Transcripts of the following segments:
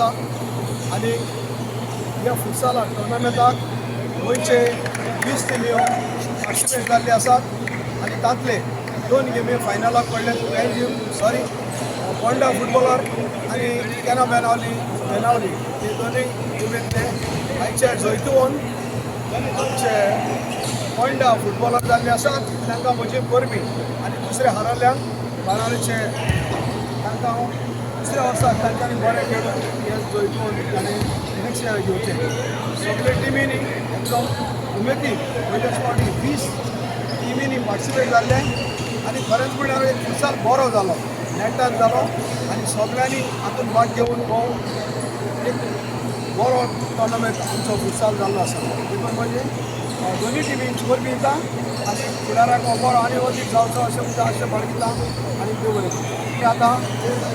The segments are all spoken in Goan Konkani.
आसा आनी ह्या फुटसाला टुर्नामेंटाक गोंयचे 20 टिम्यो पार्टिसिपेट जाल्ले आसात आनी तांतले दोन गेमी फायनलाक पडले, पेंजीम, सॉरी, पोंडा फुटबॉलर आनी केना बेनावली बेनावली हे दोनूय टिमींतले आयचे जैतवंत आमचे पोंडा फुटबॉलर जाल्ले आसात. तांकां म्हजी परबी आनी दुसरे हारल्ल्यांक, बाणावलीचे, तांकां हांव दुसऱ्या वर्सा तांच्यांनी बरें खेळून हे जैतवंत आनी नेक्स्ट इयर घेवचे. सगळे टिमींनी एकदम उमेदीन, पयलेच फावटी 20 टिमींनी पार्टिसिपेट जाल्ले आनी खरेंच म्हणल्यार एक फुटसाल बरो जालो, नेटान जालो आनी सगळ्यांनी हातूंत भाग घेवन हो एक बरो टोर्नामेंट आमचो फुटसाल जाल्लो आसा. देखून म्हणजे दोनूय टिमींक परबीं दिता आनी फुडाराक हो बरो आनी अदीक जावचो अशें म्हणटा, अशें बाळगिता आनी देव बरें करूं. आतां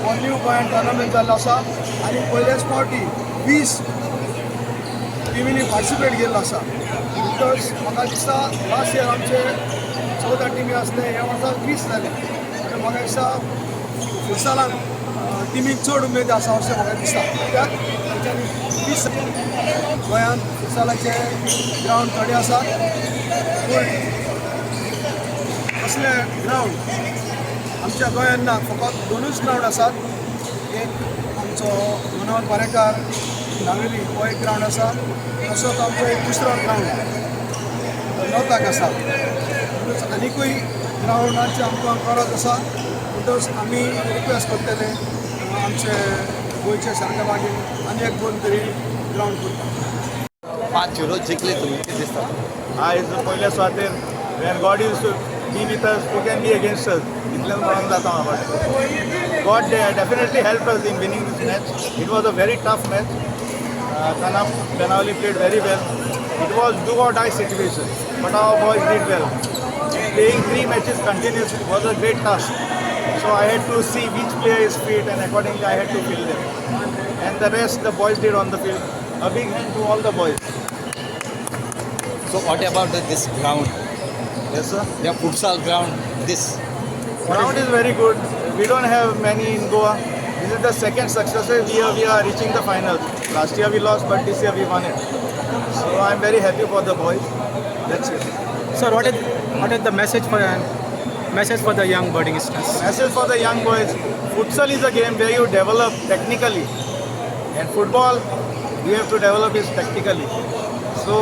हो न्यू गोंयान टोर्नामेंट जाल्लो आसा आनी पयलेच फावटी 20 टिमींनी पार्टिसिपेट केल्लो आसा. Because म्हाका दिसता लास्ट इयर आमचे 14 टिमी आसले, ह्या वर्सा 20 जाले आनी म्हाका दिसता फुटसालान टिमीक चड उमेद आसा अशें म्हाका दिसता, कित्याक तेंच्यांनी 20. गोंयांत फुटसालाचे ग्रावंड थोडे आसात, पूण असले ग्रावंड आमच्या गोंयांत ना. फकत दोनूच ग्रावंड आसात. एक आमचो मनोहर पर्रेकार, नावेली हो एक ग्रावंड आसा, तसोच आमचो एक दुसरो ग्रावंड नॉर्थाक आसा. म्हणटच आनिकूय ग्रावंडाची आमकां गरज आसा. म्हणटच आमी रिक्वेस्ट करतले आमचे गोंयचे सरकार लागीं आनी एक दोन तरी ग्रावंड करता. 5-0 जिखले तुमी, कितें दिसता? आयज पयल्या सुवातेर, when God is be with us, who can be against us? इतलें म्हणून जाता म्हाका. God definitely help us in winning this match. It was a very tough match. Cana Benaulim played very well. It was do or die situation, but our boys did well. Playing three matches continuously was a great task. So I had to see which player is fit and accordingly I had to fill them. And the rest the boys did on the field. A big hand to all the boys. So what about this ground? Yes, sir. The futsal ground, this Ground is very good. We don't have many in Goa. This is the second successive year we are reaching the finals. Last year we lost, but this year we won it. So I'm very happy for the boys. That's it. Sir, what is the message for the young budding stars? Message for the young boys: futsal is a game where you develop technically, and football you have to develop is tactically. So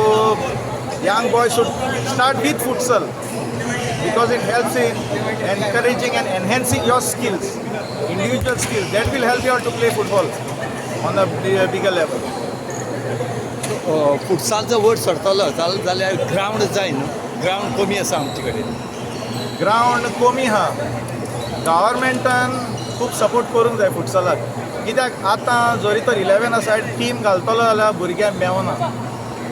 young boys should start with futsal because it helps in encouraging and enhancing your skills, individual skills. That will help you to play football on a bigger level. फुटसालचो वयर सरतलो जाल्यार ग्रावंड जाय न्हू? ग्रावंड कमी आसा आमचे कडेन. ग्रावंड कमी आहा. गव्हर्मेंटान खूब सपोर्ट करूंक जाय फुटसालाक, कित्याक आतां जरी तर 11 असायड टीम घालतलो जाल्यार भुरग्यांक मेवना.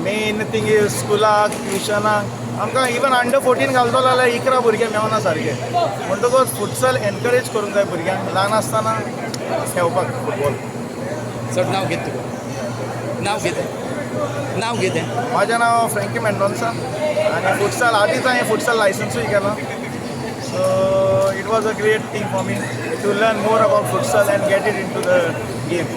मेन थिंग is स्कुलाक, ट्युशनाक आमकां इवन अंडर 14 घालतलो जाल्यार 11 भुरगे मेवना सारके. म्हणटकूच फुटसाल एनकरेज करूंक जाय भुरग्यांक ल्हान आसतना खेळपाक फुटबॉल. सर, नांव कितें तुका? नांव कितें? नांव कितें? म्हाजें नांव फ्रँकी मेंडोन्सा आनी फुटसाल आदींच हांवें फुटसाल लायसन्सूय केलां. So it was a great thing for me to learn more about futsal and get it into the game.